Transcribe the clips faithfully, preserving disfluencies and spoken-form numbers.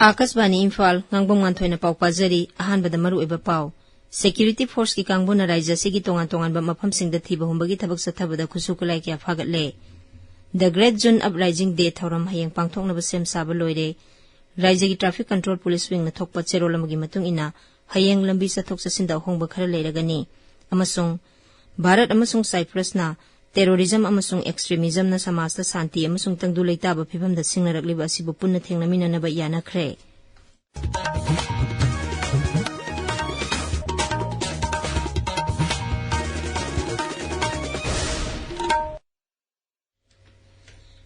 ꯑꯥꯀꯥꯁꯕꯥꯅꯤ ꯏꯝꯐꯥꯜ, ꯉꯥꯡꯕꯝ ꯉꯥꯟꯊꯣꯏꯅ ꯄꯥꯎ ꯄꯥꯖꯔꯤ꯫ ꯑꯍꯥꯟꯕꯗ ꯃꯔꯨꯑꯣꯏꯕ ꯄꯥꯎ꯫ ꯁꯦꯀ꯭ꯌꯨꯔꯤꯇꯤ ꯐꯣꯔꯁꯀꯤ ꯀꯥꯡꯕꯨꯅ ꯔꯥꯖ꯭ꯌ ꯑꯁꯤꯒꯤ ꯇꯣꯉꯥꯟ ꯇꯣꯉꯥꯟꯕ ꯃꯐꯝꯁꯤꯡꯗ ꯊꯤꯕ ꯍꯨꯝꯕꯒꯤ ꯊꯕꯛ ꯆꯠꯊꯕꯗ ꯈꯨꯠꯁꯨ ꯈꯨꯠꯂꯥꯏ ꯀꯌꯥ ꯐꯥꯒꯠꯂꯦ꯫ The Great June Uprising Day ꯊꯧꯔꯝ ꯍꯌꯦꯡ ꯄꯥꯡꯊꯣꯛꯅꯕ ꯁꯦꯝ ꯁꯥꯕ ꯂꯣꯏꯔꯦ꯫ ꯔꯥꯖ꯭ꯌꯒꯤ ꯇ꯭ꯔꯥꯐꯤꯛ ꯀꯟꯇ꯭ꯔꯣꯜ ꯄꯨꯂꯤꯁ ꯋꯤꯡꯅ ꯊꯣꯛꯄ ꯆꯦꯔꯣꯜ ꯑꯃꯒꯤ ꯃꯇꯨꯡ ꯏꯟꯅ, ꯍꯌꯦꯡ ꯂꯝꯕꯤ ꯆꯠꯊꯣꯛ ꯆꯠꯁꯤꯟꯗ ꯑꯍꯣꯡꯕ ꯈꯔ ꯂꯩꯔꯒꯅꯤ꯫ ꯑꯃꯁꯨꯡ ꯚꯥꯔꯠ ꯑꯃꯁꯨꯡ ꯁꯥꯏꯄ꯭ꯔꯁꯅ ꯇꯦꯔꯣꯔꯤꯖꯝ ꯑꯃꯁꯨꯡ ꯑꯦꯛꯁꯇ꯭ꯔꯤꯃꯤꯖꯝꯅ ꯁꯃꯥꯖꯇ ꯁꯥꯟꯇꯤ ꯑꯃꯁꯨꯡ ꯇꯪꯗꯨ ꯂꯩꯇꯥꯕ ꯐꯤꯕꯝꯗ ꯁꯤꯡꯅꯔꯛꯂꯤꯕ ꯑꯁꯤꯕꯨ ꯄꯨꯟꯅ ꯊꯦꯡꯅꯃꯤꯟꯅꯅꯕ ꯌꯥꯅꯈ꯭ꯔꯦ꯫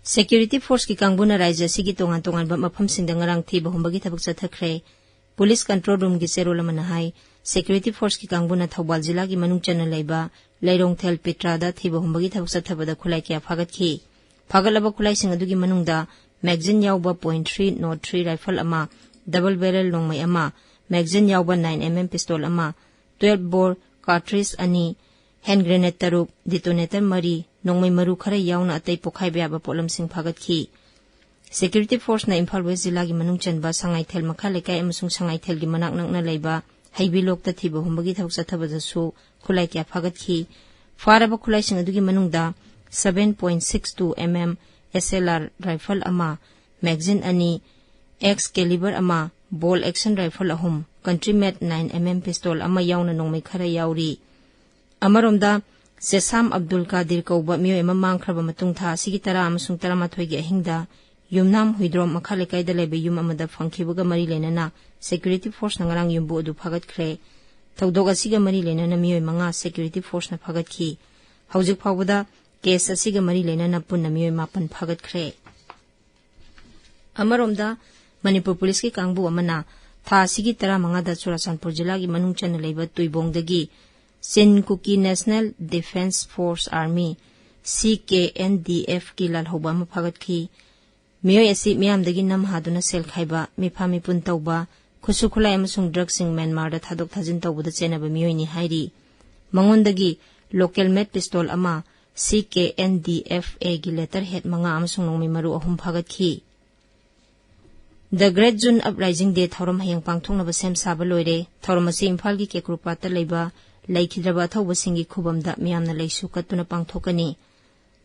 ꯁꯦꯀ꯭ꯌꯨꯔꯤꯇꯤ ꯐꯣꯔꯁꯀꯤ ꯀꯥꯡꯕꯨꯅ ꯔꯥꯖ꯭ꯌ ꯑꯁꯤꯒꯤ ꯇꯣꯉꯥꯟ ꯇꯣꯉꯥꯟꯕ ꯃꯐꯝꯁꯤꯡꯗ ꯉꯔꯥꯡ ꯊꯤꯕ ꯍꯨꯝꯕꯒꯤ ꯊꯕꯛ ꯆꯠꯊꯈ꯭ꯔꯦ꯫ ꯄꯨꯂꯤꯁ ꯀꯟꯇ꯭ꯔꯣꯜ ꯔꯨꯝꯒꯤ ꯆꯦꯔꯣꯜ ꯑꯃꯅ ꯍꯥꯏ, ꯁꯦꯀ꯭ꯌꯨꯔꯤꯇꯤ ꯐꯣꯔꯁꯀꯤ ꯀꯥꯡꯕꯨꯅ ꯊꯧꯕꯥꯜ ꯖꯤꯂꯥꯒꯤ ꯃꯅꯨꯡ ꯆꯟꯅ ꯂꯩꯕ ꯂꯩꯔꯣꯡꯊꯦꯜ ꯄꯤꯇ꯭ꯔꯥꯗ ꯊꯤꯕ ꯍꯨꯝꯕꯒꯤ ꯊꯕꯛ ꯆꯠꯊꯕꯗ ꯈꯨꯠꯂꯥꯏ ꯀꯌꯥ ꯐꯥꯒꯠꯈꯤ꯫ ꯐꯥꯒꯠꯂꯕ ꯈꯨꯠꯂꯥꯏꯁꯤꯡ ꯑꯗꯨꯒꯤ ꯃꯅꯨꯡꯗ ꯃꯦꯒꯖꯤꯟ ꯌꯥꯎꯕ point three nought three rifle ꯑꯃ, ꯗꯕꯜ ꯕꯦꯔꯦꯜ ꯅꯣꯡꯃꯩ ꯑꯃ, ꯃꯦꯒꯖꯤꯟ ꯌꯥꯎꯕ nine M M ꯄꯤꯁꯇꯣꯜ ꯑꯃ, twelve bore cartridge ꯑꯅꯤ, ꯍꯦꯟ ꯒ꯭ꯔꯦꯅꯦꯗ ꯇꯔꯨꯛ, ꯗꯤꯇꯣꯅꯦꯇꯔ ꯃꯔꯤ, ꯅꯣꯡꯃꯩ ꯃꯔꯨ ꯈꯔ ꯌꯥꯎꯅ ꯑꯇꯩ ꯄꯣꯈꯥꯏꯕ ꯌꯥꯕ ꯄꯣꯠꯂꯝꯁꯤꯡ ꯐꯥꯒꯠꯈꯤ꯫ ꯁꯦꯀ꯭ꯌꯨꯔꯤꯇꯤ ꯐꯣꯔꯁꯅ ꯏꯝꯐꯥꯜ ꯋꯦꯁ ꯖꯤꯂꯥꯒꯤ ꯃꯅꯨꯡ ꯆꯟꯕ ꯁꯉꯥꯏꯊꯦꯜ ꯃꯈꯥ ꯂꯩꯀꯥꯏ ꯑꯃꯁꯨꯡ ꯁꯉꯥꯏꯊꯦꯜꯒꯤ ꯃꯅꯥꯛ ꯅꯛꯅ ꯂꯩꯕ ꯍꯩꯕꯤꯂꯣꯛꯇ ꯊꯤꯕ ꯍꯨꯝꯕꯒꯤ ꯊꯕꯛ ꯆꯠꯊꯕꯗꯁꯨ ꯈꯨꯠꯂꯥꯏ ꯀꯌꯥ ꯐꯥꯒꯠꯈꯤ꯫ ꯐꯥꯔꯕ ꯈꯨꯠꯂꯥꯏꯁꯤꯡ ꯑꯗꯨꯒꯤ ꯃꯅꯨꯡꯗ seven point six two M M S L R rifle ꯑꯃ, ꯃꯦꯒꯖꯤꯟ ꯑꯅꯤ, ꯑꯦꯛꯁ ꯀꯦꯂꯤꯕꯔ ꯑꯃ, ꯕꯣꯜ ꯑꯦꯛꯁꯟ ꯔꯥꯏꯐꯜ ꯑꯍꯨꯝ, ꯀꯟꯇ꯭ꯔꯤ ꯃꯦꯗ nine M M ꯄꯤꯁꯇꯣꯜ ꯑꯃ ꯌꯥꯎꯅ ꯅꯣꯡꯃꯩ ꯈꯔ ꯌꯥꯎꯔꯤ꯫ ꯑꯃꯔꯣꯝꯗ, ꯁꯦꯁꯥꯝ ꯑꯕꯗꯨꯜ ꯀꯥꯗꯤꯔ ꯀꯧꯕ ꯃꯤꯑꯣꯏ ꯑꯃ ꯃꯥꯡꯈ꯭ꯔꯕ ꯃꯇꯨꯡ ꯊꯥ ꯑꯁꯤꯒꯤ ꯇꯔꯥ ꯑꯃꯁꯨꯡ ꯇꯔꯥꯃꯥꯊꯣꯏꯒꯤ ꯑꯍꯤꯡꯗ ꯌꯨꯝꯅꯥꯝ ꯍꯨꯏꯗ꯭ꯔꯣꯝ ꯃꯈꯥ ꯂꯩꯀꯥꯏꯗ ꯂꯩꯕ ꯌꯨꯝ ꯑꯃꯗ ꯐꯪꯈꯤꯕꯒ ꯃꯔꯤ ꯂꯩꯅꯅ ꯁꯦꯀ꯭ꯌꯨꯔꯤꯇꯤ ꯐꯣꯔꯁꯅ ꯉꯔꯥꯡ ꯌꯨꯝꯕꯨ ꯑꯗꯨ ꯐꯥꯒꯠꯈ꯭ꯔꯦ꯫ ꯊꯧꯗꯣꯛ ꯑꯁꯤꯒ ꯃꯔꯤ ꯂꯩꯅꯅ ꯃꯤꯑꯣꯏ ꯃꯉꯥ ꯁꯦꯀ꯭ꯌꯨꯔꯤꯇꯤ ꯐꯣꯔꯁꯅ ꯐꯥꯒꯠꯈꯤ꯫ ꯍꯧꯖꯤꯛ ꯐꯥꯎꯕꯗ ꯀꯦꯁ ꯑꯁꯤꯒ ꯃꯔꯤ ꯂꯩꯅꯅ ꯄꯨꯟꯅ ꯃꯤꯑꯣꯏ ꯃꯥꯄꯟ ꯐꯥꯒꯠꯈ꯭ꯔꯦ꯫ ꯑꯃꯔꯣꯝꯗ, ꯃꯅꯤꯄꯨꯔ ꯄꯨꯂꯤꯁꯀꯤ ꯀꯥꯡꯕꯨ ꯑꯃꯅ ꯊꯥ ꯑꯁꯤꯒꯤ ꯇꯔꯥꯃꯉꯥꯗ ꯆꯨꯔꯥꯆꯥꯟꯄꯨꯔ ꯖꯤꯂꯥꯒꯤ ꯃꯅꯨꯡ ꯆꯟꯅ ꯂꯩꯕ ꯇꯨꯏꯕꯣꯡꯗꯒꯤ Chin Kuki national defence force army, C K N D F ꯀꯤ ꯂꯥꯜꯍꯧꯕ ꯑꯃ ꯐꯥꯒꯠꯈꯤ꯫ ꯃꯤꯑꯣꯏ ꯑꯁꯤ ꯃꯤꯌꯥꯝꯗꯒꯤ ꯅꯝ ꯍꯥꯗꯨꯅ ꯁꯦꯜ ꯈꯥꯏꯕ, ꯃꯤꯐꯥ ꯃꯤꯄꯨꯟ ꯇꯧꯕ, ꯈꯨꯠꯁꯨ ꯈꯨꯠꯂꯥꯏ ꯑꯃꯁꯨꯡ ꯗ꯭ꯔꯒꯁꯤꯡ ꯃ꯭ꯌꯥꯟꯃꯥꯔꯗ ꯊꯥꯗꯣꯛ ꯊꯥꯖꯤꯟ ꯇꯧꯕꯗ ꯆꯦꯟꯅꯕ ꯃꯤꯑꯣꯏꯅꯤ ꯍꯥꯏꯔꯤ꯫ ꯃꯉꯣꯟꯗꯒꯤ local made pistol ꯑꯃ, C K N D F Aꯒꯤ letterhead ꯃꯉꯥ ꯑꯃꯁꯨꯡ ꯅꯣꯡꯃꯩ ꯃꯔꯨ ꯑꯍꯨꯝ ꯐꯥꯒꯠꯈꯤ꯫ The Great June Uprising Day ꯊꯧꯔꯝ ꯍꯌꯦꯡ ꯄꯥꯡꯊꯣꯛꯅꯕ ꯁꯦꯝ ꯁꯥꯕ ꯂꯣꯏꯔꯦ꯫ ꯊꯧꯔꯝ ꯑꯁꯤ ꯏꯝꯐꯥꯜꯒꯤ ꯀꯦꯀ꯭ꯔꯨꯄꯥꯠꯇ ꯂꯩꯕ ꯂꯩꯈꯤꯗ꯭ꯔꯕ ꯑꯊꯧꯕꯁꯤꯡꯒꯤ ꯈꯨꯕꯝꯗ ꯃꯤꯌꯥꯝꯅ ꯂꯩꯁꯨ ꯀꯠꯇꯨꯅ ꯄꯥꯡꯊꯣꯛꯀꯅꯤ꯫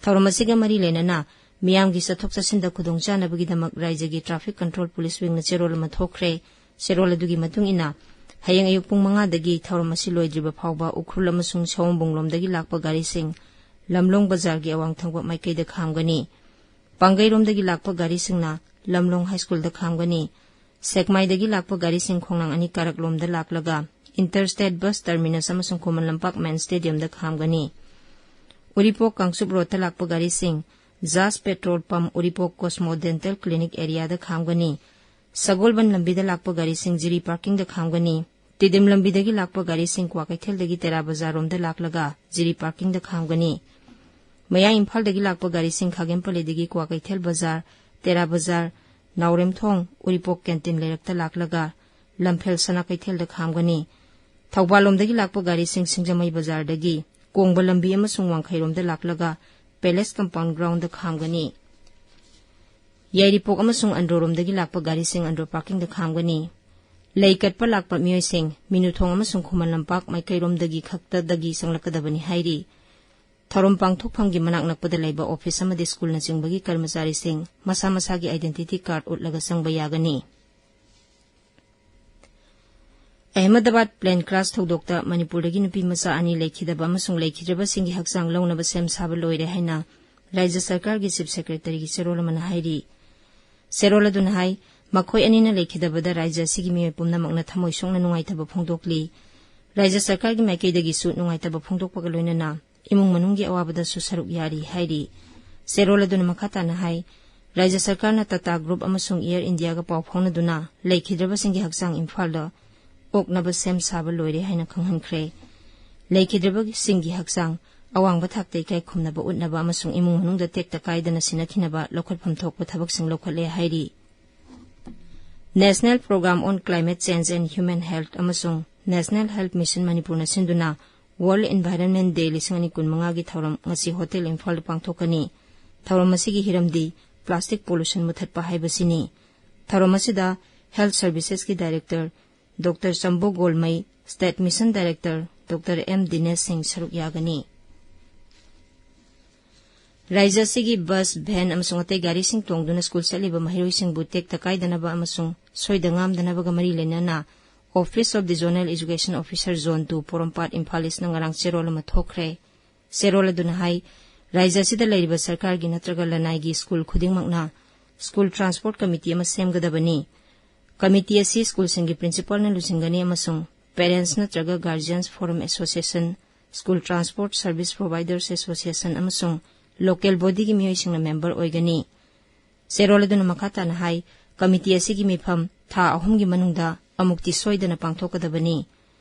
ꯊꯧꯔꯝ ꯑꯁꯤꯒ ꯃꯔꯤ ꯂꯩꯅꯅ ꯃꯤꯌꯥꯝꯒꯤ ꯆꯠꯊꯣꯛ ꯆꯠꯁꯤꯟꯗ ꯈꯨꯗꯣꯡꯆꯥꯅꯕꯒꯤꯗꯃꯛ ꯔꯥꯏꯖ꯭ꯌꯒꯤ Traffic Control Police Wingꯅ ꯆꯦꯔꯣꯜ ꯑꯃ ꯊꯣꯛꯈ꯭ꯔꯦ꯫ ꯆꯦꯔꯣꯜ ꯑꯗꯨꯒꯤ ꯃꯇꯨꯡ ꯏꯟꯅ, ꯍꯌꯦꯡ ꯑꯌꯨꯛ ꯄꯨꯡ ꯃꯉꯥꯗꯒꯤ ꯊꯧꯔꯝ ꯑꯁꯤ ꯂꯣꯏꯗ꯭ꯔꯤꯕ ꯐꯥꯎꯕ ꯎꯈ꯭ꯔꯨꯜ ꯑꯃꯁꯨꯡ ꯁꯑꯣꯝꯕꯨꯡꯂꯣꯝꯗꯒꯤ ꯂꯥꯛꯄ ꯒꯥꯔꯤꯁꯤꯡ ꯂꯝꯂꯣꯡ ꯕꯖꯥꯔꯒꯤ ꯑꯋꯥꯡ ꯊꯪꯕ ꯃꯥꯏꯀꯩꯗ ꯈꯥꯝꯒꯅꯤ꯫ ꯄꯥꯡꯒꯩꯔꯣꯝꯗꯒꯤ ꯂꯥꯛꯄ ꯒꯥꯔꯤꯁꯤꯡꯅ ꯂꯝꯂꯣꯡ ꯍꯥꯏ ꯁ꯭ꯀꯨꯜꯗ ꯈꯥꯝꯒꯅꯤ꯫ ꯁꯦꯛꯃꯥꯏꯗꯒꯤ ꯂꯥꯛꯄ ꯒꯥꯔꯤꯁꯤꯡ ꯈꯣꯡꯅꯥꯡ ꯑꯅꯤ ꯀꯥꯔꯛꯂꯣꯝꯗ ꯂꯥꯛꯂꯒ Interstate Bus Terminus ꯑꯃꯁꯨꯡ ꯈꯨꯃꯟ ꯂꯝꯄꯥꯛ Main Stadiumꯗ ꯈꯥꯝꯒꯅꯤ꯫ ꯎꯔꯤꯄꯣꯛ ꯀꯥꯡꯆꯨꯞ ꯔꯣꯗꯇ ꯂꯥꯛꯄ ꯒꯥꯔꯤꯁꯤꯡ ꯖꯥꯁ Petrol Pump Uripok Cosmo Dental Clinic areaꯗ ꯈꯥꯝꯒꯅꯤ꯫ ꯁꯒꯣꯜꯕꯟ ꯂꯝꯕꯤꯗ ꯂꯥꯛꯄ ꯒꯥꯔꯤꯁꯤꯡ ꯖꯤꯔꯤ parkingꯗ ꯈꯥꯝꯒꯅꯤ꯫ ꯇꯤꯗꯤꯝ ꯂꯝꯕꯤꯗꯒꯤ ꯂꯥꯛꯄ ꯒꯥꯔꯤꯁꯤꯡ ꯀ꯭ꯋꯥꯀꯩꯊꯦꯜꯗꯒꯤ ꯇꯦꯔꯥ ꯕꯖꯥꯔꯔꯣꯝꯗ ꯂꯥꯛꯂꯒ ꯖꯤꯔꯤ parkingꯗ ꯈꯥꯝꯒꯅꯤ꯫ ꯃꯌꯥꯏ ꯏꯝꯐꯥꯜꯗꯒꯤ ꯂꯥꯛꯄ ꯒꯥꯔꯤꯁꯤꯡ ꯈꯥꯒꯦꯝꯄꯜꯂꯤꯗꯒꯤ ꯀ꯭ꯋꯥꯀꯩꯊꯦꯜ ꯕꯖꯥꯔ, ꯇꯦꯔꯥ ꯕꯖꯥꯔ, ꯅꯥꯎꯔꯦꯝꯊꯣꯡ, ꯎꯔꯤꯄꯣꯛ canteen ꯂꯩꯔꯛꯇ ꯂꯥꯛꯂꯒ ꯂꯝꯐꯦꯜ ꯁꯅꯥ ꯀꯩꯊꯦꯜꯗ ꯈꯥꯝꯒꯅꯤ꯫ ꯊꯧꯕꯥꯜꯂꯣꯝꯗꯒꯤ ꯂꯥꯛꯄ ꯒꯥꯔꯤꯁꯤꯡ ꯁꯤꯡꯖꯃꯩ ꯕꯖꯥꯔꯗꯒꯤ ꯀꯣꯡꯕ ꯂꯝꯕꯤ ꯑꯃꯁꯨꯡ ꯋꯥꯡꯈꯩꯔꯣꯝꯗ ꯂꯥꯛꯂꯒ Palace Compound Groundꯗ ꯈꯥꯝꯒꯅꯤ꯫ ꯌꯥꯏꯔꯤꯄꯣꯛ ꯑꯃꯁꯨꯡ ꯑꯟꯗ꯭ꯔꯣꯔꯣꯝꯗꯒꯤ ꯂꯥꯛꯄ ꯒꯥꯔꯤꯁꯤꯡ ꯑꯟꯗ꯭ꯔꯣ parkingꯗ ꯈꯥꯝꯒꯅꯤ꯫ ꯂꯩ ꯀꯠꯄ ꯂꯥꯛꯄ ꯃꯤꯑꯣꯏꯁꯤꯡ ꯃꯤꯅꯨꯊꯣꯡ ꯑꯃꯁꯨꯡ ꯈꯨꯃꯟ ꯂꯝꯄꯥꯛ ꯃꯥꯏꯀꯩꯔꯣꯝꯗꯒꯤ ꯈꯛꯇꯗꯒꯤ ꯆꯪꯂꯛꯀꯗꯕꯅꯤ ꯍꯥꯏꯔꯤ꯫ ꯊꯧꯔꯝ ꯄꯥꯡꯊꯣꯛꯐꯝꯒꯤ ꯃꯅꯥꯛ ꯅꯛꯄꯗ ꯂꯩꯕ office ꯑꯃꯗꯤ ꯁ꯭ꯀꯨꯜꯅꯆꯤꯡꯕꯒꯤ ꯀꯔꯃꯆꯥꯔꯤꯁꯤꯡ ꯃꯁꯥ ꯃꯁꯥꯒꯤ identity card ꯎꯠꯂꯒ ꯆꯪꯕ ꯌꯥꯒꯅꯤ꯫ ꯑꯍꯃꯗꯕꯥꯗ plane crash ꯊꯧꯗꯣꯛꯇ ꯃꯅꯤꯄꯨꯔꯗꯒꯤ ꯅꯨꯄꯤ ꯃꯆꯥ ꯑꯅꯤ ꯂꯩꯈꯤꯗꯕ ꯑꯃꯁꯨꯡ ꯂꯩꯈꯤꯗ꯭ꯔꯕꯁꯤꯡꯒꯤ ꯍꯛꯆꯥꯡ ꯂꯧꯅꯕ ꯁꯦꯝ ꯁꯥꯕ ꯂꯣꯏꯔꯦ ꯍꯥꯏꯅ ꯔꯥꯖ꯭ꯌ ꯁꯔꯀꯥꯔꯒꯤ Chief Secretaryꯒꯤ ꯆꯦꯔꯣꯜ ꯑꯃꯅ ꯍꯥꯏꯔꯤ꯫ ꯆꯦꯔꯣꯜ ꯑꯗꯨꯅ ꯍꯥꯏ, ꯃꯈꯣꯏ ꯑꯅꯤꯅ ꯂꯩꯈꯤꯗꯕꯗ ꯔꯥꯖ꯭ꯌ ꯑꯁꯤꯒꯤ ꯃꯤꯑꯣꯏ ꯄꯨꯝꯅꯃꯛꯅ ꯊꯃꯣꯏ ꯁꯣꯛꯅ ꯅꯨꯡꯉꯥꯏꯇꯕ ꯐꯣꯡꯗꯣꯛꯂꯤ꯫ ꯔꯥꯖ꯭ꯌ ꯁꯔꯀꯥꯔꯒꯤ ꯃꯥꯏꯀꯩꯗꯒꯤꯁꯨ ꯅꯨꯡꯉꯥꯏꯇꯕ ꯐꯣꯡꯗꯣꯛꯄꯒ ꯂꯣꯏꯅꯅ ꯏꯃꯨꯡ ꯃꯅꯨꯡꯒꯤ ꯑꯋꯥꯕꯗꯁꯨ ꯁꯔꯨꯛ ꯌꯥꯔꯤ ꯍꯥꯏꯔꯤ꯫ ꯆꯦꯔꯣꯜ ꯑꯗꯨꯅ ꯃꯈꯥ ꯇꯥꯅ ꯍꯥꯏ, ꯔꯥꯖ꯭ꯌ ꯁꯔꯀꯥꯔꯅ Tata Group ꯑꯃꯁꯨꯡ Air Indiaꯒ ꯄꯥꯎ ꯐꯥꯎꯅꯗꯨꯅ ꯂꯩꯈꯤꯗ꯭ꯔꯕꯁꯤꯡꯒꯤ ꯍꯛꯆꯥꯡ ꯏꯝꯐꯥꯜꯗ ꯑꯣꯛꯅꯕ ꯁꯦꯝ ꯁꯥꯕ ꯂꯣꯏꯔꯦ ꯍꯥꯏꯅ ꯈꯪꯍꯟꯈ꯭ꯔꯦ꯫ ꯂꯩꯈꯤꯗ꯭ꯔꯕꯁꯤꯡꯒꯤ ꯍꯛꯆꯥꯡ ꯑꯋꯥꯡꯕ ꯊꯥꯛꯇ ꯏꯀꯥꯏ ꯈꯨꯝꯅꯕ ꯎꯠꯅꯕ ꯑꯃꯁꯨꯡ ꯏꯃꯨꯡ ꯃꯅꯨꯡꯗ ꯇꯦꯛꯇ ꯀꯥꯏꯗꯅ ꯁꯤꯟꯅꯈꯤꯅꯕ ꯂꯧꯈꯠꯐꯝ ꯊꯣꯛꯄ ꯊꯕꯛꯁꯤꯡ ꯂꯧꯈꯠꯂꯦ ꯍꯥꯏꯔꯤ꯫ National Programme on Climate Change and Human Health ꯑꯃꯁꯨꯡ National Health Mission ꯃꯅꯤꯄꯨꯔꯅ ꯁꯤꯟꯗꯨꯅ World Environment Day ꯂꯤꯁꯤꯡ ꯑꯅꯤ ꯀꯨꯟꯃꯉꯥꯒꯤ ꯊꯧꯔꯝ ꯉꯁꯤ ꯍꯣꯇꯦꯜ ꯏꯝꯐꯥꯜꯗ ꯄꯥꯡꯊꯣꯛꯀꯅꯤ꯫ ꯊꯧꯔꯝ ꯑꯁꯤꯒꯤ ꯍꯤꯔꯝꯗꯤ plastic pollution ꯃꯨꯊꯠꯄ ꯍꯥꯏꯕꯁꯤꯅꯤ꯫ ꯊꯧꯔꯝ ꯑꯁꯤꯗ Health Servicesꯀꯤ Director Doctor Chambo Golmei, State Mission Director Doctor M Dinesh Singh ꯁꯔꯨꯛ ꯌꯥꯒꯅꯤ꯫ ꯔꯥꯖ꯭ꯌ ꯑꯁꯤꯒꯤ ꯕꯁ, ꯚꯦꯟ ꯑꯃꯁꯨꯡ ꯑꯇꯩ ꯒꯥꯔꯤꯁꯤꯡ ꯇꯣꯡꯗꯨꯅ ꯁ꯭ꯀꯨꯜ ꯆꯠꯂꯤꯕ ꯃꯍꯩꯔꯣꯏꯁꯤꯡꯕꯨ ꯇꯦꯛꯇ ꯀꯥꯏꯗꯅꯕ ꯑꯃꯁꯨꯡ ꯁꯣꯏꯗ ꯉꯥꯝꯗꯅꯕꯒ ꯃꯔꯤ ꯂꯩꯅꯅ Office of the Zonal Education Officer Zone two ꯄꯣꯔꯣꯝꯄꯥꯠ ꯏꯝꯐꯥꯜ ꯏꯁꯅ ꯉꯔꯥꯡ ꯆꯦꯔꯣꯜ ꯑꯃ ꯊꯣꯛꯈ꯭ꯔꯦ꯫ ꯆꯦꯔꯣꯜ ꯑꯗꯨꯅ ꯍꯥꯏ, ꯔꯥꯖ꯭ꯌ ꯑꯁꯤꯗ ꯂꯩꯔꯤꯕ ꯁꯔꯀꯥꯔꯒꯤ ꯅꯠꯇ꯭ꯔꯒ ꯂꯅꯥꯏꯒꯤ ꯁ꯭ꯀꯨꯜ ꯈꯨꯗꯤꯡꯃꯛꯅ ꯁ꯭ꯀꯨꯜ ꯇ꯭ꯔꯥꯟꯁꯄꯣꯔꯠ ꯀꯃꯤꯇꯤ ꯑꯃ ꯁꯦꯝꯒꯗꯕꯅꯤ꯫ ꯀꯃꯤꯇꯤ ꯑꯁꯤ ꯁ꯭ꯀꯨꯜꯁꯤꯡꯒꯤ ꯄ꯭ꯔꯤꯟꯁꯤꯄꯥꯜꯅ ꯂꯨꯆꯤꯡꯒꯅꯤ ꯑꯃꯁꯨꯡ Parents ꯅꯠꯇ꯭ꯔꯒ Guardians Forum Association, School Transport Service Providers Association ꯑꯃꯁꯨꯡ local bodyꯒꯤ ꯃꯤꯑꯣꯏꯁꯤꯡꯅ ꯃꯦꯝꯕꯔ ꯑꯣꯏꯒꯅꯤ꯫ ꯆꯦꯔꯣꯜ ꯑꯗꯨꯅ ꯃꯈꯥ ꯇꯥꯅ ꯍꯥꯏ, ꯀꯃꯤꯇꯤ ꯑꯁꯤꯒꯤ ꯃꯤꯐꯝ ꯊꯥ ꯑꯍꯨꯝꯒꯤ ꯃꯅꯨꯡꯗ ꯑꯃꯨꯛꯇꯤ ꯁꯣꯏꯗꯅ ꯄꯥꯡꯊꯣꯛꯀꯗꯕꯅꯤ꯫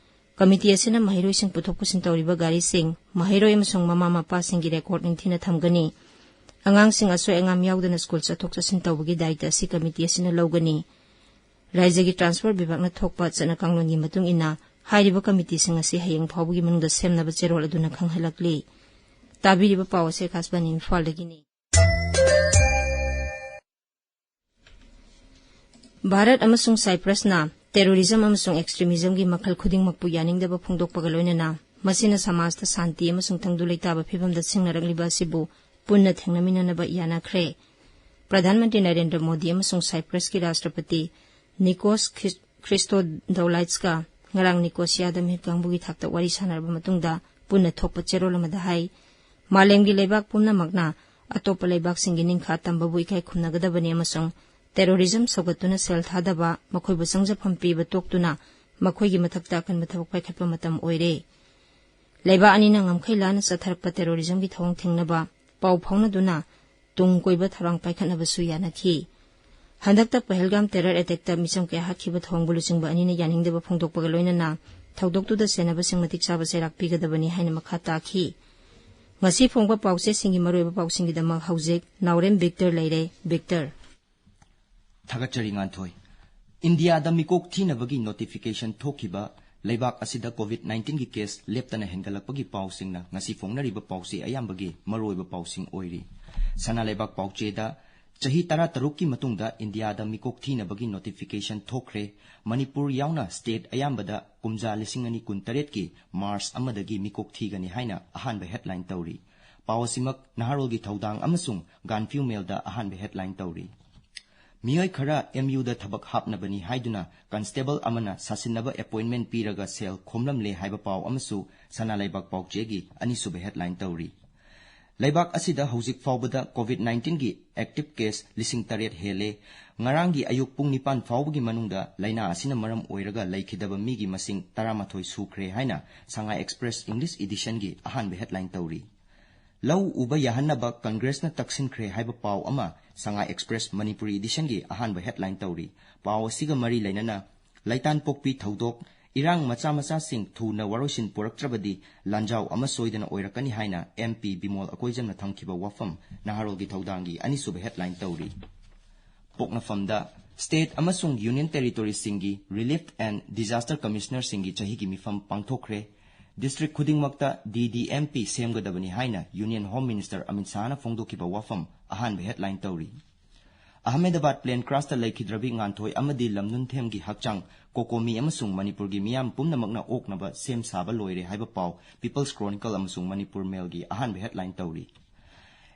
ꯀꯃꯤꯇꯤ ꯑꯁꯤꯅ ꯃꯍꯩꯔꯣꯏꯁꯤꯡ ꯄꯨꯊꯣꯛ ꯄꯨꯁꯤꯟ ꯇꯧꯔꯤꯕ ꯒꯥꯔꯤꯁꯤꯡ, ꯃꯍꯩꯔꯣꯏ ꯑꯃꯁꯨꯡ ꯃꯃꯥ ꯃꯄꯥꯁꯤꯡꯒꯤ ꯔꯦꯀꯣꯔꯗ ꯅꯤꯡꯊꯤꯅ ꯊꯝꯒꯅꯤ꯫ ꯑꯉꯥꯡꯁꯤꯡ ꯑꯁꯣꯏ ꯑꯉꯥꯝ ꯌꯥꯎꯗꯅ ꯁ꯭ꯀꯨꯜ ꯆꯠꯊꯣꯛ ꯆꯠꯁꯤꯟ ꯇꯧꯕꯒꯤ ꯗꯥꯏꯇ ꯑꯁꯤ ꯀꯃꯤꯇꯤ ꯑꯁꯤꯅ ꯂꯧꯒꯅꯤ꯫ ꯔꯥꯖ꯭ꯌꯒꯤ ꯇ꯭ꯔꯥꯟꯁꯄꯣꯔꯠ ꯕꯤꯚꯥꯒꯅ ꯊꯣꯛꯄ ꯆꯠꯅ ꯀꯥꯡꯂꯣꯟꯒꯤ ꯃꯇꯨꯡ ꯏꯟꯅ ꯍꯥꯏꯔꯤꯕ ꯀꯃꯤꯇꯤꯁꯤꯡ ꯑꯁꯤ ꯍꯌꯦꯡ ꯐꯥꯎꯕꯒꯤ ꯃꯅꯨꯡꯗ ꯁꯦꯝꯅꯕ ꯆꯦꯔꯣꯜ ꯑꯗꯨꯅ ꯈꯪꯍꯜꯂꯛꯂꯤ꯫ ꯇꯥꯕꯤꯔꯤꯕ ꯄꯥꯎ ꯑꯁꯤ ꯑꯀꯥꯁꯕꯥꯅꯤ ꯏꯝꯐꯥꯜꯗꯒꯤꯅꯤ꯫ ꯚꯥꯔꯠ ꯑꯃꯁꯨꯡ ꯁꯥꯏꯄ꯭ꯔꯁꯅ terrorism ꯑꯃꯁꯨꯡ extremismꯒꯤ ꯃꯈꯜ ꯈꯨꯗꯤꯡꯃꯛꯄꯨ ꯌꯥꯅꯤꯡꯗꯕ ꯐꯣꯡꯗꯣꯛꯄꯒ ꯂꯣꯏꯅꯅ ꯃꯁꯤꯅ ꯁꯃꯥꯖꯇ ꯁꯥꯟꯇꯤ ꯑꯃꯁꯨꯡ ꯇꯪꯗꯨ ꯂꯩꯇꯥꯕ ꯐꯤꯕꯝꯗ ꯁꯤꯡꯅꯔꯛꯂꯤꯕ ꯑꯁꯤꯕꯨ ꯄꯨꯟꯅ ꯊꯦꯡꯅꯃꯤꯟꯅꯅꯕ ꯌꯥꯅꯈ꯭ꯔꯦ꯫ ꯄ꯭ꯔꯙꯥꯟ ꯃꯟꯇ꯭ꯔꯤ ꯅꯔꯦꯟꯗ꯭ꯔ ꯃꯣꯗꯤ ꯑꯃꯁꯨꯡ ꯁꯥꯏꯄ꯭ꯔꯁꯀꯤ ꯔꯥꯁꯇ꯭ꯔꯄꯇꯤ ꯅꯤꯀꯣꯁ ꯈ꯭ꯔꯤꯁ-, ꯈ꯭ꯔꯤꯁꯇꯣꯗꯧꯂꯥꯏꯠꯁꯀ ꯉꯔꯥꯡ ꯅꯤꯀꯣꯁꯤꯌꯥꯗ ꯃꯤꯍꯨꯠ ꯀꯥꯡꯕꯨꯒꯤ ꯊꯥꯛꯇ ꯋꯥꯔꯤ ꯁꯥꯟꯅꯔꯕ ꯃꯇꯨꯡꯗ ꯄꯨꯟꯅ ꯊꯣꯛꯄ ꯆꯦꯔꯣꯜ ꯑꯃꯗ ꯍꯥꯏ, ꯃꯥꯂꯦꯝꯒꯤ ꯂꯩꯕꯥꯛ ꯄꯨꯝꯅꯃꯛꯅ ꯑꯇꯣꯞꯄ ꯂꯩꯕꯥꯛꯁꯤꯡꯒꯤ ꯅꯤꯡꯈꯥ ꯇꯝꯕꯕꯨ ꯏꯀꯥꯏ ꯈꯨꯝꯅꯒꯗꯕꯅꯤ ꯑꯃꯁꯨꯡ terrorism ꯁꯧꯒꯠꯇꯨꯅ ꯁꯦꯜ ꯊꯥꯗꯕ, ꯃꯈꯣꯏꯕꯨ ꯆꯪꯖꯐꯝ ꯄꯤꯕ ꯇꯣꯛꯇꯨꯅ ꯃꯈꯣꯏꯒꯤ ꯃꯊꯛꯇ ꯑꯀꯟꯕ ꯊꯕꯛ ꯄꯥꯏꯈꯠꯄ ꯃꯇꯝ ꯑꯣꯏꯔꯦ꯫ ꯂꯩꯕꯥꯛ ꯑꯅꯤꯅ ꯉꯝꯈꯩ ꯂꯥꯟꯅ ꯆꯠꯊꯔꯛꯄ terrorismꯒꯤ ꯊꯧꯑꯣꯡ ꯊꯤꯡꯅꯕ ꯄꯥꯎ ꯐꯥꯎꯅꯗꯨꯅ ꯇꯨꯡ ꯀꯣꯏꯕ ꯊꯧꯔꯥꯡ ꯄꯥꯏꯈꯠꯅꯕꯁꯨ ꯌꯥꯅꯈꯤ꯫ ꯍꯟꯗꯛꯇ ꯄꯍꯜꯒꯥꯝ terror attackꯇ ꯃꯤꯆꯝ ꯀꯌꯥ ꯍꯥꯠꯈꯤꯕ ꯊꯧꯑꯣꯡꯕꯨ ꯂꯨꯆꯤꯡꯕ ꯑꯅꯤꯅ ꯌꯥꯅꯤꯡꯗꯕ ꯐꯣꯡꯗꯣꯛꯄꯒ ꯂꯣꯏꯅꯅ ꯊꯧꯗꯣꯛꯇꯨꯗ ꯁꯦꯟꯅꯕꯁꯤꯡ ꯃꯇꯤꯛ ꯆꯥꯕ ꯆꯩꯔꯥꯛ ꯄꯤꯒꯗꯕꯅꯤ ꯍꯥꯏꯅ ꯃꯈꯥ ꯇꯥꯈꯤ꯫ ꯉꯁꯤ ꯐꯣꯡꯕ ꯄꯥꯎꯆꯦꯁꯤꯡꯒꯤ ꯃꯔꯨꯑꯣꯏꯕ ꯄꯥꯎꯁꯤꯡꯒꯤꯗꯃꯛ ꯍꯧꯖꯤꯛ ꯅꯥꯎꯔꯦꯝ ꯕꯤꯛꯇꯔ ꯂꯩꯔꯦ꯫ ꯕꯤꯛꯇꯔ꯫ ꯊꯥꯒꯠꯆꯔꯤ, ꯉꯥꯟꯊꯣꯏ꯫ ꯏꯟꯗꯤꯌꯥꯗ ꯃꯤꯀꯣꯛ ꯊꯤꯅꯕꯒꯤ notification ꯊꯣꯛꯈꯤꯕ ꯂꯩꯕꯥꯛ ꯑꯁꯤꯗ COVID nineteen ꯒꯤ case ꯂꯦꯞꯇꯅ ꯍꯦꯟꯒꯠꯂꯛꯄꯒꯤ ꯄꯥꯎꯁꯤꯡꯅ ꯉꯁꯤ ꯐꯣꯡꯅꯔꯤꯕ ꯄꯥꯎꯆꯦ ꯑꯌꯥꯝꯕꯒꯤ ꯃꯔꯨꯑꯣꯏꯕ ꯄꯥꯎꯁꯤꯡ ꯑꯣꯏꯔꯤ꯫ ꯁꯅꯥ ꯂꯩꯕꯥꯛ ꯄꯥꯎꯆꯦꯗ, ꯆꯍꯤ ꯇꯔꯥꯇꯔꯨꯛꯀꯤ ꯃꯇꯨꯡꯗ ꯏꯟꯗꯤꯌꯥꯗ ꯃꯤꯀꯣꯛ ꯊꯤꯅꯕꯒꯤ notification ꯊꯣꯛꯈ꯭ꯔꯦ꯫ ꯃꯅꯤꯄꯨꯔ ꯌꯥꯎꯅ state ꯑꯌꯥꯝꯕꯗ ꯀꯨꯝꯖꯥ ꯂꯤꯁꯤꯡ ꯑꯅꯤ ꯀꯨꯟꯇꯔꯦꯠꯀꯤ March ꯑꯃꯗꯒꯤ ꯃꯤꯀꯣꯛ ꯊꯤꯒꯅꯤ ꯍꯥꯏꯅ ꯑꯍꯥꯟꯕ headline ꯇꯧꯔꯤ꯫ ꯄꯥꯎ ꯑꯁꯤꯃꯛ ꯅꯍꯥꯔꯣꯜꯒꯤ ꯊꯧꯗꯥꯡ ꯑꯃꯁꯨꯡ ꯒꯥꯟꯐ꯭ꯌꯨ ꯃꯦꯜꯗ ꯑꯍꯥꯟꯕ headline ꯇꯧꯔꯤ꯫ ꯃꯤꯑꯣꯏ ꯈꯔ MU ꯗ ꯊꯕꯛ ꯍꯥꯞꯅꯕꯅꯤ ꯍꯥꯏꯗꯨꯅ constable ꯑꯃꯅ ꯁꯥꯁꯤꯟꯅꯕ appointment ꯄꯤꯔꯒ ꯁꯦꯜ ꯈꯣꯝꯂꯝꯂꯦ ꯍꯥꯏꯕ ꯄꯥꯎ ꯑꯃꯁꯨ ꯁꯅꯥ ꯂꯩꯕꯥꯛ ꯄꯥꯎꯆꯦꯒꯤ ꯑꯅꯤꯁꯨꯕ headline ꯇꯧꯔꯤ꯫ ꯂꯩꯕꯥꯛ ꯑꯁꯤꯗ ꯍꯧꯖꯤꯛ ꯐꯥꯎꯕꯗ COVID nineteen ꯒꯤ active case ꯂꯤꯁꯤꯡ ꯇꯔꯦꯠ ꯍꯦꯜꯂꯦ꯫ ꯉꯔꯥꯡꯒꯤ ꯑꯌꯨꯛ ꯄꯨꯡ ꯅꯤꯄꯥꯟ ꯐꯥꯎꯕꯒꯤ ꯃꯅꯨꯡꯗ ꯂꯥꯏꯅꯥ ꯑꯁꯤꯅ ꯃꯔꯝ ꯑꯣꯏꯔꯒ ꯂꯩꯈꯤꯗꯕ ꯃꯤꯒꯤ ꯃꯁꯤꯡ ꯇꯔꯥꯃꯥꯊꯣꯏ ꯁꯨꯈ꯭ꯔꯦ ꯍꯥꯏꯅ ꯁꯉꯥꯏ Express English edition ꯒꯤ ꯑꯍꯥꯟꯕ headline ꯇꯧꯔꯤ꯫ ꯂꯧ ꯎꯕ ꯌꯥꯍꯟꯅꯕ ꯀꯪꯒ꯭ꯔꯦꯁꯅ ꯇꯛꯁꯤꯟꯈ꯭ꯔꯦ ꯍꯥꯏꯕ ꯄꯥꯎ ꯑꯃ ꯁꯉꯥꯏ Express Manipuri edition ꯒꯤ ꯑꯍꯥꯟꯕ headline ꯇꯧꯔꯤ꯫ ꯄꯥꯎ ꯑꯁꯤꯒ ꯃꯔꯤ ꯂꯩꯅꯅ ꯂꯩꯇꯥꯟꯄꯣꯛꯄꯤ ꯊꯧꯗꯣꯛ, ꯏꯔꯥꯡ ꯃꯆꯥ ꯃꯆꯥꯁꯤꯡ ꯊꯨꯅ ꯋꯥꯔꯣꯏꯁꯤꯟ ꯄꯨꯔꯛꯇ꯭ꯔꯕꯗꯤ ꯂꯥꯟꯖꯥꯎ ꯑꯃ ꯁꯣꯏꯗꯅ ꯑꯣꯏꯔꯛꯀꯅꯤ ꯍꯥꯏꯅ MP ꯕꯤꯃꯣꯜ ꯑꯀꯣꯏꯖꯝꯅ ꯊꯝꯈꯤꯕ ꯋꯥꯐꯝ ꯅꯍꯥꯔꯣꯜꯒꯤ ꯊꯧꯗꯥꯡꯒꯤ ꯑꯅꯤꯁꯨꯕ headline ꯇꯧꯔꯤ꯫ ꯄꯣꯛꯅꯐꯝꯗ state ꯑꯃꯁꯨꯡ union territoryꯁꯤꯡꯒꯤ Relief and Disaster Commissionerꯁꯤꯡꯒꯤ ꯆꯍꯤꯒꯤ ꯃꯤꯐꯝ ꯄꯥꯡꯊꯣꯛꯈ꯭ꯔꯦ꯫ District ꯈꯨꯗꯤꯡꯃꯛꯇ DDMP ꯁꯦꯝꯒꯗꯕꯅꯤ ꯍꯥꯏꯅ Union Home Minister ꯑꯃꯤꯠ ꯁꯥꯍꯅ ꯐꯣꯡꯗꯣꯛꯈꯤꯕ ꯋꯥꯐꯝ ꯑꯍꯥꯟꯕ headline ꯇꯧꯔꯤ꯫ ꯑꯍꯃꯦꯗꯕꯥꯗ plane crashꯇ ꯂꯩꯈꯤꯗ꯭ꯔꯕꯤ ꯉꯥꯟꯊꯣꯏ ꯑꯃꯗꯤ ꯂꯝꯅꯨꯟꯊꯦꯝꯒꯤ ꯍꯛꯆꯥꯡ COCOMI ꯑꯃꯁꯨꯡ ꯃꯅꯤꯄꯨꯔꯒꯤ ꯃꯤꯌꯥꯝ ꯄꯨꯝꯅꯃꯛꯅ ꯑꯣꯛꯅꯕ ꯁꯦꯝ ꯁꯥꯕ ꯂꯣꯏꯔꯦ ꯍꯥꯏꯕ ꯄꯥꯎ People's Chronicle ꯑꯃꯁꯨꯡ Manipur Mailꯒꯤ ꯑꯍꯥꯟꯕ headline ꯇꯧꯔꯤ꯫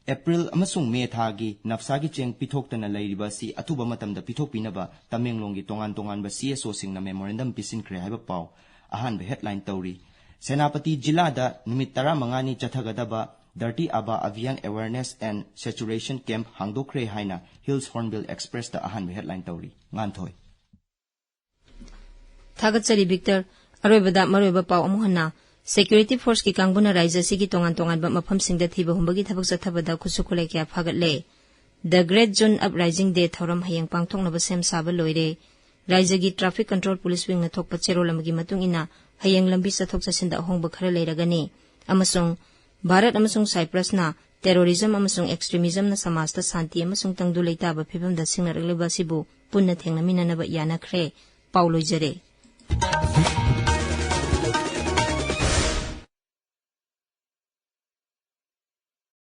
April ꯑꯃꯁꯨꯡ May ꯊꯥꯒꯤ ꯅꯞꯁꯥꯒꯤ ꯆꯦꯡ ꯄꯤꯊꯣꯛꯇꯅ ꯂꯩꯔꯤꯕ ꯑꯁꯤ ꯑꯊꯨꯕ ꯃꯇꯝꯗ ꯄꯤꯊꯣꯛꯄꯤꯅꯕ ꯇꯃꯦꯡꯂꯣꯡꯒꯤ ꯇꯣꯉꯥꯟ ꯇꯣꯉꯥꯟꯕ CSOꯁꯤꯡꯅ memorandum ꯄꯤꯁꯤꯟꯈ꯭ꯔꯦ ꯍꯥꯏꯕ ꯄꯥꯎ ꯑꯍꯥꯟꯕ headline ꯇꯧꯔꯤ꯫ ꯁꯦꯅꯥꯄꯇꯤ ꯖꯤꯂꯥꯗ ꯅꯨꯃꯤꯠ ꯇꯔꯥꯃꯉꯥꯅꯤ ꯆꯠꯊꯒꯗꯕ Dharti Aaba Abhiyan Awareness and Saturation Camp ꯍꯥꯡꯗꯣꯛꯈ꯭ꯔꯦ ꯍꯥꯏꯅ Hills Hornbill Expressꯇ ꯑꯍꯥꯟꯕ headline ꯇꯧꯔꯤ꯫ ꯉꯥꯟꯊꯣꯏ꯫ ꯊꯥꯒꯠꯆꯔꯤ ꯕꯤꯛꯇꯔ꯫ ꯑꯔꯣꯏꯕꯗ ꯃꯔꯨꯑꯣꯏꯕ ꯄꯥꯎ ꯑꯃꯨꯛ ꯍꯟꯅ꯫ Security Forceꯀꯤ ꯀꯥꯡꯕꯨꯅ ꯔꯥꯖ꯭ꯌ ꯑꯁꯤꯒꯤ ꯇꯣꯉꯥꯟ ꯇꯣꯉꯥꯟꯕ ꯃꯐꯝꯁꯤꯡꯗ ꯊꯤꯕ ꯍꯨꯝꯕꯒꯤ ꯊꯕꯛ ꯆꯠꯊꯕꯗ ꯈꯨꯠꯁꯨ ꯈꯨꯠꯂꯥꯏ ꯀꯌꯥ ꯐꯥꯒꯠꯂꯦ꯫ The Great June Uprising Day ꯊꯧꯔꯝ ꯍꯌꯦꯡ ꯄꯥꯡꯊꯣꯛꯅꯕ ꯁꯦꯝ ꯁꯥꯕ ꯂꯣꯏꯔꯦ꯫ ꯔꯥꯖ꯭ꯌꯒꯤ Traffic Control Police Wingꯅ ꯊꯣꯛꯄ ꯆꯦꯔꯣꯜ ꯑꯃꯒꯤ ꯃꯇꯨꯡ ꯏꯟꯅ ꯍꯌꯦꯡ ꯂꯝꯕꯤ ꯆꯠꯊꯣꯛ ꯆꯠꯁꯤꯟꯗ ꯑꯍꯣꯡꯕ ꯈꯔ ꯂꯩꯔꯒꯅꯤ꯫ ꯑꯃꯁꯨꯡ ꯚꯥꯔꯠ ꯑꯃꯁꯨꯡ ꯁꯥꯏꯄ꯭ꯔꯁꯅ terrorism ꯑꯃꯁꯨꯡ extremismꯅ ꯁꯃꯥꯖꯇ ꯁꯥꯟꯇꯤ ꯑꯃꯁꯨꯡ ꯇꯪꯗꯨ ꯂꯩꯇꯥꯕ ꯐꯤꯕꯝꯗ ꯁꯤꯡꯅꯔꯛꯂꯤꯕ ꯑꯁꯤꯕꯨ ꯄꯨꯟꯅ ꯊꯦꯡꯅꯃꯤꯟꯅꯅꯕ ꯌꯥꯅꯈ꯭ꯔꯦ꯫ ꯄꯥꯎ ꯂꯣꯏꯖꯔꯦ꯫